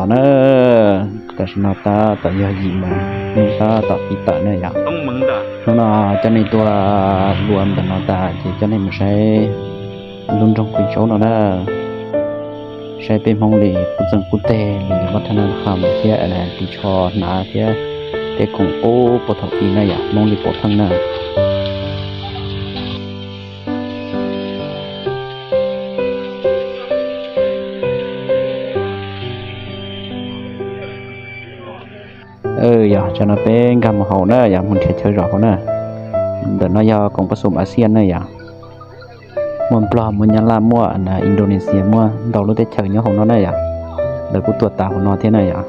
Na, tam sim no tab tom yog yim moos hnub, tab tom pib tawm na yom. Hnub no coj nej tuaj dua ntawm no tas ces coj nej mus saib lub nroog Kuj Tsaub no na, saib peb Hmoob li qub txeeg qub teg li vaj thaj naj ham thiab ris tsho hnav thiab tej khoom qub puag thaum ub na yom, Hmoob li puav pheej na. Yog tsam no peb nkag mus hauv na yom, mus nrhiav chaw zaum hauv na. Ntawm no yog koom pab xum Axias na yom. Muaj Nplog, muaj Nyab Laj, muaj Indonesia, muaj ntau lub teb chaws nyob hauv no na yom. Lawv kuj tuaj tas hauv no thiab na yom.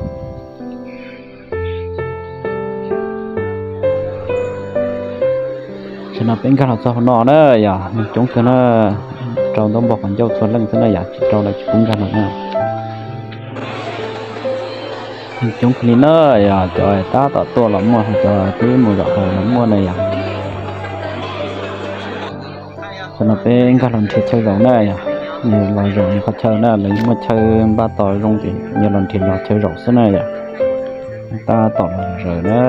Tsam no peb nkag los txog hauv no na yom, neeg coob kawg na, rau ntaub npog qhov ncauj txhua leej xwb na yom, tsis rau lawv tsis pub nkag los na. Neeg coob kawg li na yom, cov tab tom tuaj los muaj, cov twb mus zaum hauv los muaj na yom. Tsam no peb nkag los nrhiav chaw zaum na yom, los zaum qhov chaw na, lawv muaj chaw npaj tos zoo ces yog los nrhiav los chaw zaum xwb na yom. Tab tom los zaum na.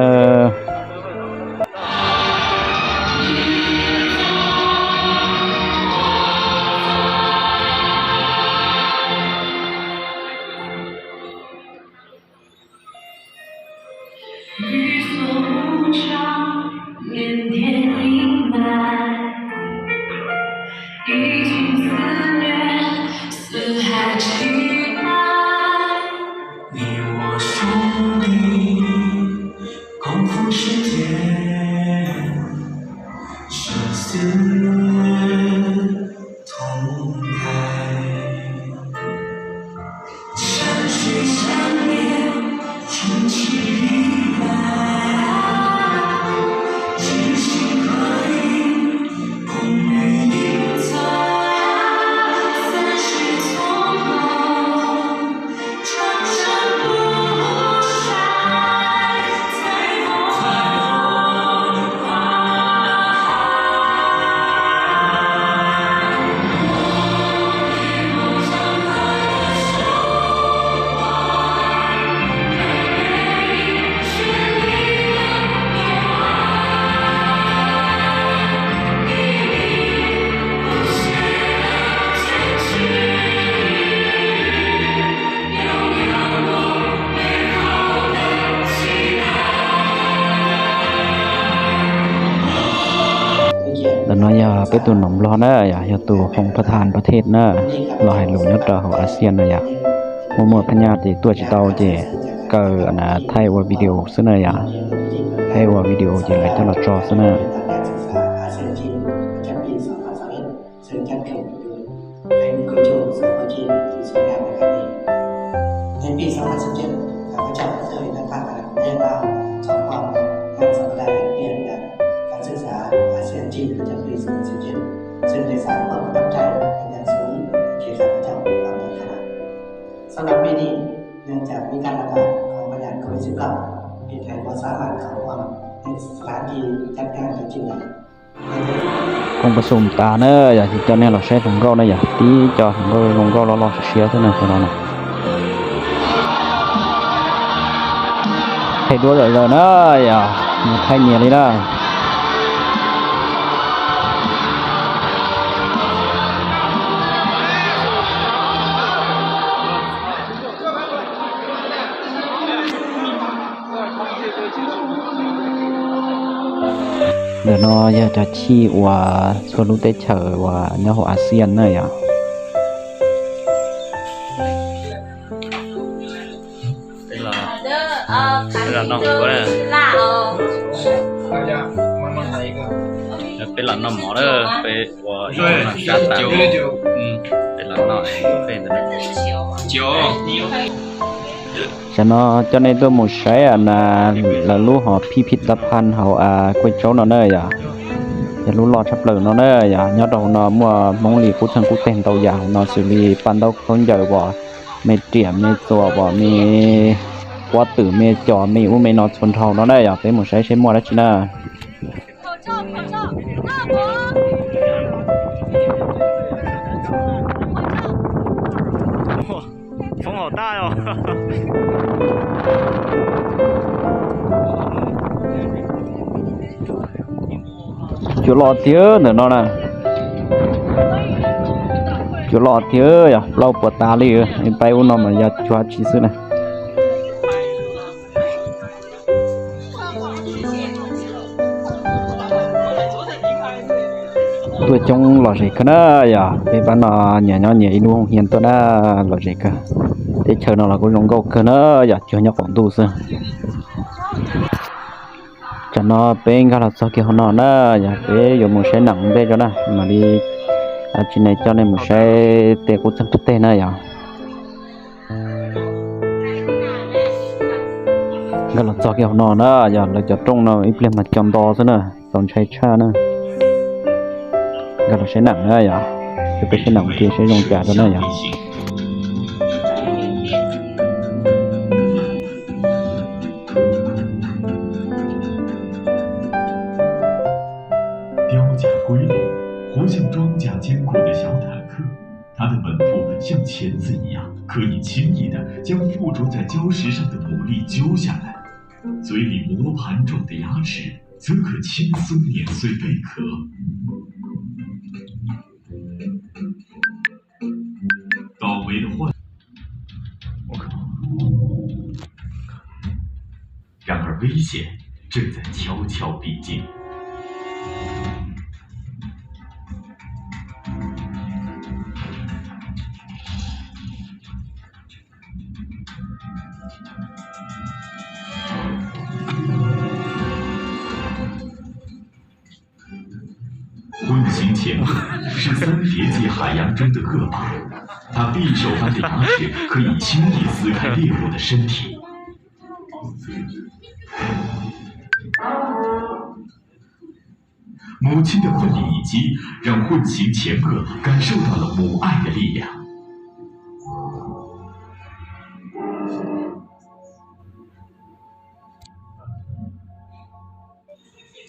Ntawm no yog peb tus nom nplog na yom, yog tus hoos pha thas pha thej na, los hais lus nyob rau hauv Axias na yom. Muaj muaj phab nyaj ces tuaj tsis tau ces kaw thaij ua video xwb na yom. Thaij ua video ces lawv coj los tso xwb na. ในปีสองพันสิบเจ็ด ข้าพเจ้าเคยได้พาคณะเรียนมาสองวันงานสัปดาห์แลกเปลี่ยนการศึกษาอาเซียนจีนประจำปีสองพันสิบเจ็ด ซึ่งได้สร้างความประทับใจเป็นอย่างสูงแก่ข้าพเจ้าพร้อมทั้งคณะ สำหรับปีนี้เนื่องจากมีการระบาดของพยาธิโควิดสิบเก้า เหตุให้บ่สามารถเข้าร่วมในสถานที่จัดงานได้จริงได้ Koom pab xum tas na yom, ces coj nej los saib hluas nkauj na yom, tib co hluas nkauj zoo nkauj loj loj siab siab xwb na, no na. Thaij duab zom zaws na yom, thaij nyias li na. Ntawm no yog cov chij uas txhua lub teb chaws uas nyob hauv Axias na yom. Peb los noj mov na, peb ua ib sab tas, peb los noj. Tam no coj nej tuaj mus saib na, lawv lub hov phij phij tap phaj hauv Kuj Tsaub no na yom. Yog lub loj tshaj plaws no na yom, nyob rau hauv no muaj Hmoob li qub txeeg qub teg ntau yam hauv no xws li paj ntaub khaub ncaws uas me riam me txuas uas me quab twm me cos me ub me no txhua nrhau no na yom, peb mus saib seb muaj dab tsi na. Foob hauv tag os. Cua loj tiag ntawm no na. Cua loj tiag yog plaub puas tas li, peb ub no mas yog cua tsis xwb na. Tuaj coob lom zem kawg na yog peb pab no nyias nyob nyias ib lub hoo hias tuaj na, lom zem kawg. Teb chaws no los kuj zoo nkauj kawg na, yog cuag nyob qaum ntuj xwb. Tsam no peb nkag los txog kiag hauv no na, yog peb yuav mus saib nees ua ntej tso na, mam li tsis ne coj nej mus saib tej qub txeeg qub teg na yog. Nkag los txog kiag hauv no na, yog lawv cov rooj no ib pliag mas co nto xwb na, txaus ntshai tshaj na. Nkag los saib nees na yog, peb saib nees ua ke saib zoo cas rau na yog. 雕甲归拢，活像庄稼坚固的小坦克，它的门部像钳子一样，可以轻易地将附着在礁石上的牡蛎揪下来。嘴里磨盘状的牙齿则可轻松碾碎贝壳。倒霉的坏，我靠！ 然而危险正在悄悄逼近。混形钳颌是三叠纪海洋中的恶霸，它匕首般的牙齿可以轻易撕开猎物的身体。 母亲的奋力一击，让混形前颚感受到了母爱的力量。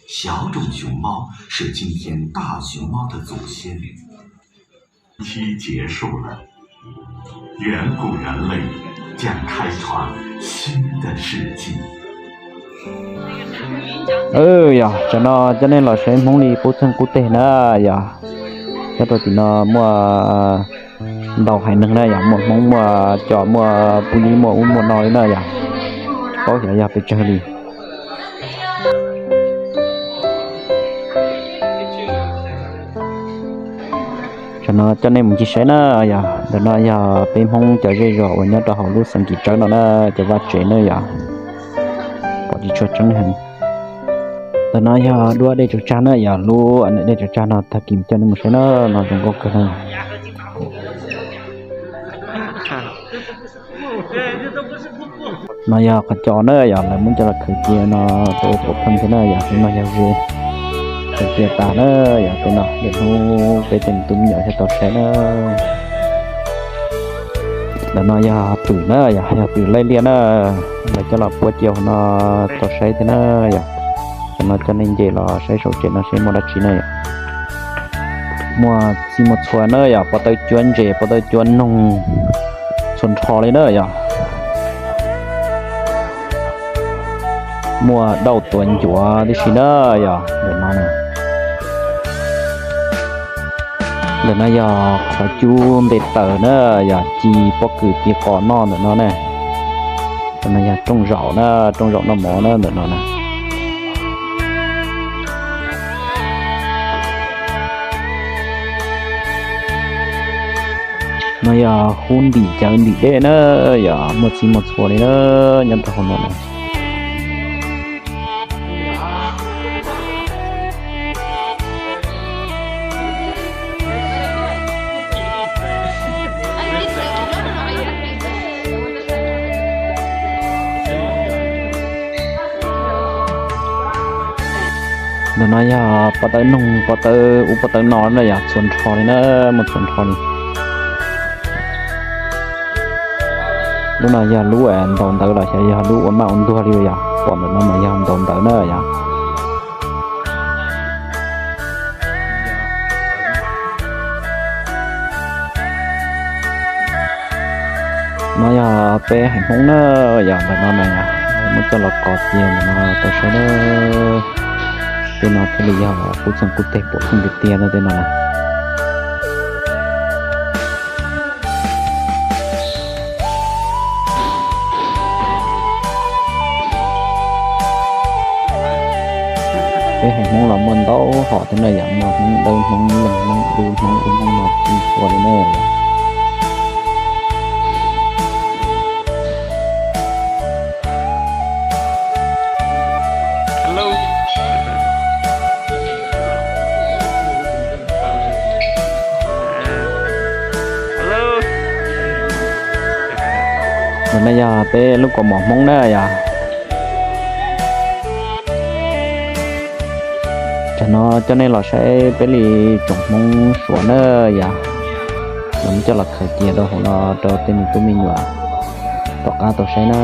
小种熊猫是今天大熊猫的祖先。 期结束了，远古人类将开创新的世纪。Yog tsam no coj nej los saib Hmoob li qub txeeg qub teg na yog. Nyob rau tim no muaj ntau haiv neeg na yog, muaj Hmoob muaj cov muaj pub yib muaj ub muaj no li na yog. Paub xyov yog pes tsawg li. Tsam no coj nej mus ncig saib na yog, ntawm no yog peb Hmoob cov zej zos uas nyob rau hauv lub xeev Kim Tsawb no na, cov vaj tsev na yog, pom tsis tshua tseeb heev. Ntawm no yog duab dej tsaws tsag na yog, lub dej tsaws tsag no tag kis coj nej mus saib na, no zoo nkauj kawg na. No yog qhov cos na yog, lawv muab coj los khaws cia no rau ua pov pheej thiab na yog, no yog ze khaws cia tas na yog, peb no lwm hnub peb tej me tub me nyuam thiaj tau saib na. Ntawm no yog twm na yog, yog twm laij liaj na, lawv coj los puab cia hauv no tau saib thiab na yog. Cov no coj nej nce los saib saum tsev no seb muaj dab tsi na yog. Muaj txij muaj txhua na yog, pob tawb cuab ntses pob tawb cuab noog txhua nrho li na yog. Muaj dauj tuav ncuav tib si na yog ntawm no na. Ntawm no yog qhov cub nte taws na yog, ci pob kws ci qos noj ntawm no na. Ntawm no yog rooj zaum na, rooj zaum noj mov na ntawm no na. No yog hub ntim cawv ntim dej na yog, muaj txij muaj txhua li na nyob rau hauv no na. Ntawm no yog pob tawb noog pob tawb ub pob tawb no na yog, txhua nrho li na, muaj txhua nrho li. Lub no yog lub ntaus ntawv los xyov yog lub ua maj ua ntuag li yog, pom ntawm no mas yog ntaus ntawv na yog. No yog peb haiv Hmoob na, yog ntawm no na yog muab coj los kov cia ntawm no tau saib na. Tej no thiaj li yog qub txeeg qub teg pom txheej tiag tiag na tej no na. Peb haiv Hmoob los muaj ntau hom thiab na yom, muaj Hmoob Dawb, Hmoob Leeg, Hmoob Dub, Hmoob ub Hmoob no txhua li na. Ntawm no yog peb lub kaus mom Hmoob na yog. Tam no coj nej los saib peb li tsoom Hmoob Suav na yom. Los coj los khaws cia rau hauv no rau tej me tub me nyuam tom qab tau saib na.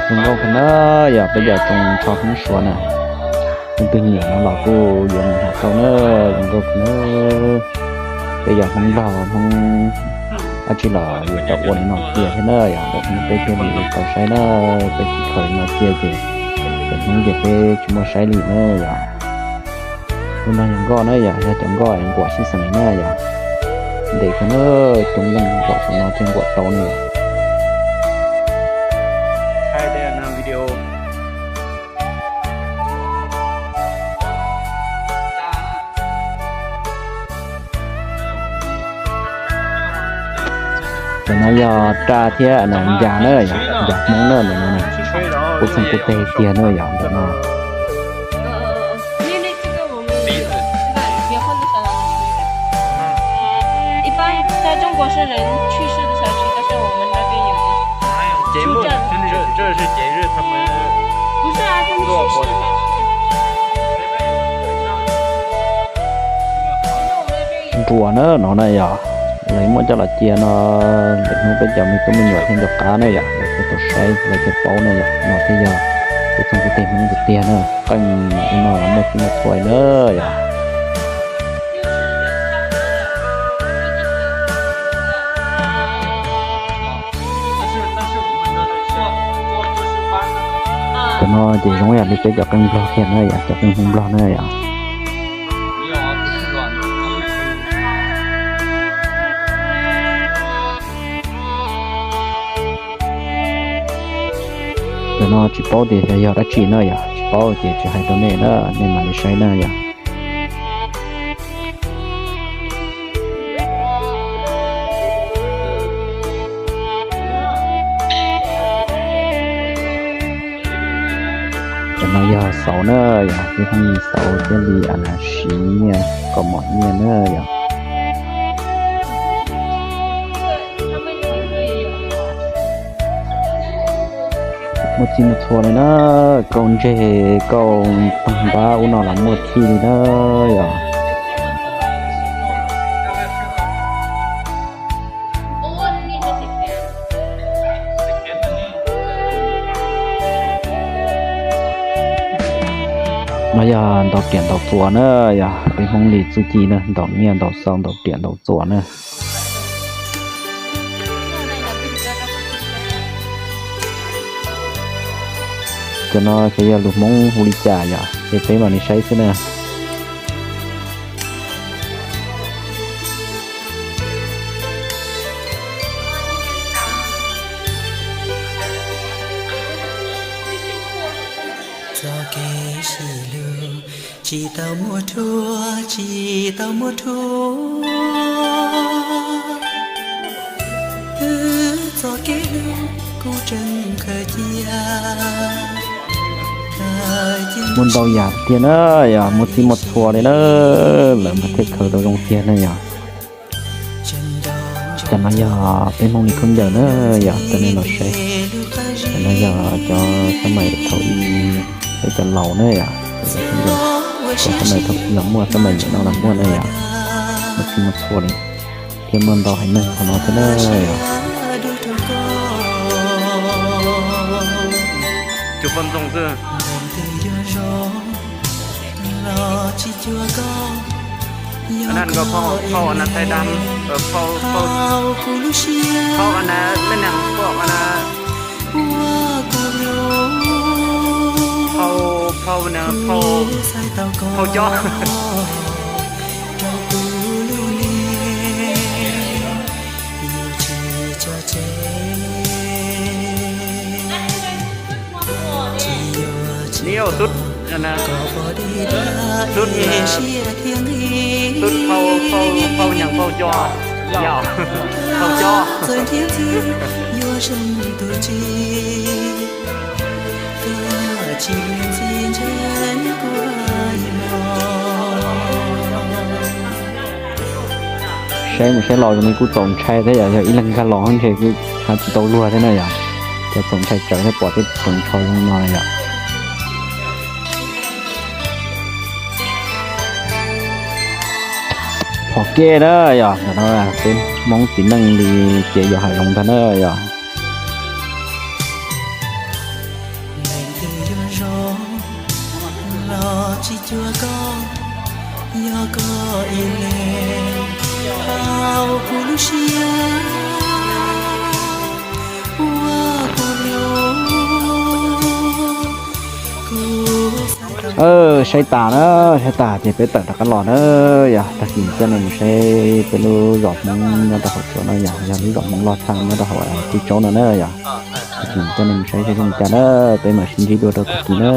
Zoo nkauj kawg na, yog peb cov tsoom tsho Hmoob Suav na. Leej twg nyiam no los kuj yuav mus hnav tau na, zoo nkauj kawg na. Peb yog Hmoob Nplog Hmoob dab tsi los yuav tau ua li no cia thiab na, yog ntawm Hmoob peb thiaj li tau saib na, peb tsis khaws li no cia ces cov Hmoob ces peb tsis muaj saib li na yom. Lub no yog nkoj na yom, yog cov nkoj nquam sib xeem na yom. Ntev kawg na, coob leej zaum qhov no thiaj nquam tau na yom. Ntawm no yog raj thiab ncas na yom, ncas Hmoob na ntawm no na. Qub txeeg qub teg tiag na yom ntawm no. Nruas na no na yom, lawv muab coj los cia no, ntawm hnub peb cov me tub me nyuam thiaj nco qab na yom, lawv thiaj tau saib lawv thiaj paub na yom, no thiaj yog qub txeeg qub teg Hmoob tiag tiag na, qeej ub no los muaj txij muaj txhua na yom. Cov no ces zoo yam li peb cov qeej Nplog kiag na yom, cov qeej Hmoob Nplog na yom. Cov no tsis paub tias xyov yog dab tsi na yom, tsis paub ces tsis hais rau nej na, nej mam li saib na yom. Cov no yog xauv na yom, peb pheej xauv thiaj li siv nyiaj kom mom nyiaj na yom. Muaj txij muaj txhua li na, kauj ntseg kauj toog npab ub no los muaj txij li na yom. No yog ntaus riam ntaus txuas na, yog peb Hmoob li txuj ci na, ntaus nyiaj ntaus xau ntaus riam ntaus txuas na. Cov no xyov yog lus Hmoob hu li cas yom, ces peb mam li saib xwb na. Txoj kev sib hlub tsis tau muaj ruaj tsis tau muaj ruaj, wb txoj kev hlub kuj tseem khaws cia. Muaj ntau yam tiag na, yog muaj txij muaj txhua li na, lawv mas thiaj khaws tau zoo tiag na yom. Cov no yog peb Hmoob li khaub ncaws na yom, cov nej los saib. Cov no yog cov xab mais thaum ub, peb cov laus na yom, cov xab mais thaum ub los muaj, xab mais nim no los muaj na yom. tsis muaj txhua li, thiab muaj ntau haiv neeg qhov no thiab na. Cov poj ntxoog xwb. Phau, phau na thaij dam, phau, phau na, nej neeg pom na, phau, phau na, phau, phau cob. Neb yog tub, tub, tub phau, phau, phau nyeem phau co, yog phau cob. Saib mus saib los zoo li kuj txaus ntshai thiab yom, yog ib leeg nkag los ntshe kuj hab tsis tau luag thiab na yom. Cov txaus ntshai tsawv thiab pom tej tsoos tsho zoo no yom. Phom kej na yom, ntawm no peb Hmoob txiv neej li ces yog hav zoov ntag na yom. Saib tas na, saib tas ces peb tawm rov qab los na yom. Tag kis coj nej mus saib peb lub zos Hmoob nyob rau hauv tsuas no yom, yog lub zos Hmoob loj tshaj nyob rau hauv Tub Tsaub no na yom. Tag kis coj nej mus saib saib zoo li cas na, peb mam sib ntsib dua rau tag kis na.